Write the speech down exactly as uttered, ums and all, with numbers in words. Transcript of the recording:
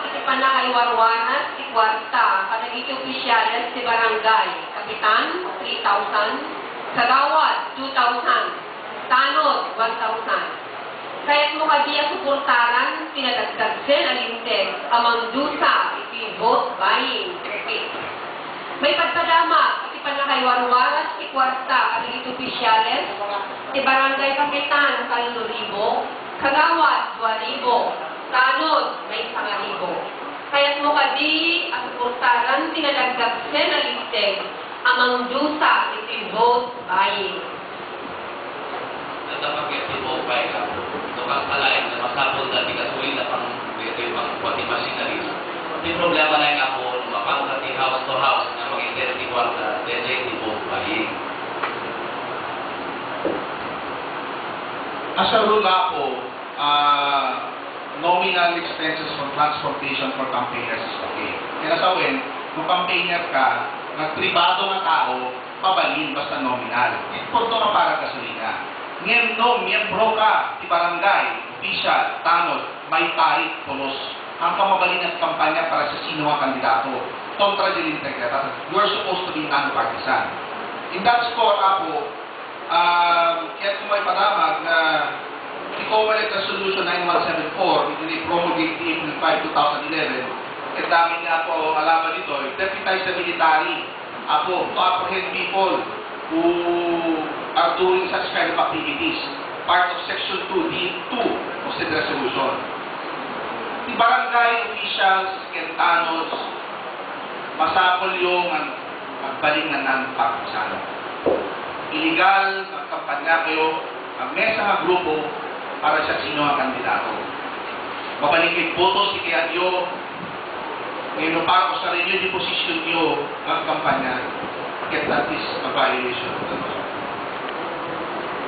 Iti pannakaiwarwaras ti kuarta kadagiti opisyales ti barangay, kapitan, three thousand, kagawad, two thousand, tanod, one thousand. Kayatmo kadi a suportaran ti nadagdagsen a linteg a mangdusa iti vote buying? Maipadpadamak iti pannakaiwarwaras ti kuarta kadagiti opisyales ti barangay, kapitan, tallo ribu, kagawad, dua ribu, tanod, maysa nga ribu. Kayatmo kadi a suportaran ti nadagdagsen a linteg a mangdusa iti vote buying? Dapat nga ti vote buying, Apo. No kas alaen nga masapul dati gasolina pang, dati pang, pati machineries. Ti problema na nga, Apo, no mapangka ti house to house nga mangiter ti kuarta, daytoy ti vote buying. As a rule, Apo, ah, nominal expenses for transportation for campaigners is okay. Kaya sa awen, no campaigner ka, nagpribado nga tao, mabalin basta nominal. Importante nga para gasolina. Ngem no miyembro ka ti barangay, opisyal, tanod, maiparit, pulos, haanka mabalin nga agkampanya para sa sino nga kandidato. Kontra di integridad. You are supposed to be nonpartisan. In that score, Apo, um, kayatko maipadamag nga ti COMELEC Resolution nine one seven four, iti promulgate ti April five, two thousand eleven, ket dami nga, Apo, alaman ditoy, deputize the military, Apo, to apprehend people who are doing such kind of activities, part of Section two D two of said resolution. Ti barangay officials ken tanods, masapulyo nga agbalin nga nonpartisan. Illegal nga agkampanya kayo, agmesa nga grupo para sa sino nga kandidato. Mabalin nga iboto ti kayatyo, ngem no para usarenyo ti posisyonyo nga agkampanya, ket that is a violation of the law.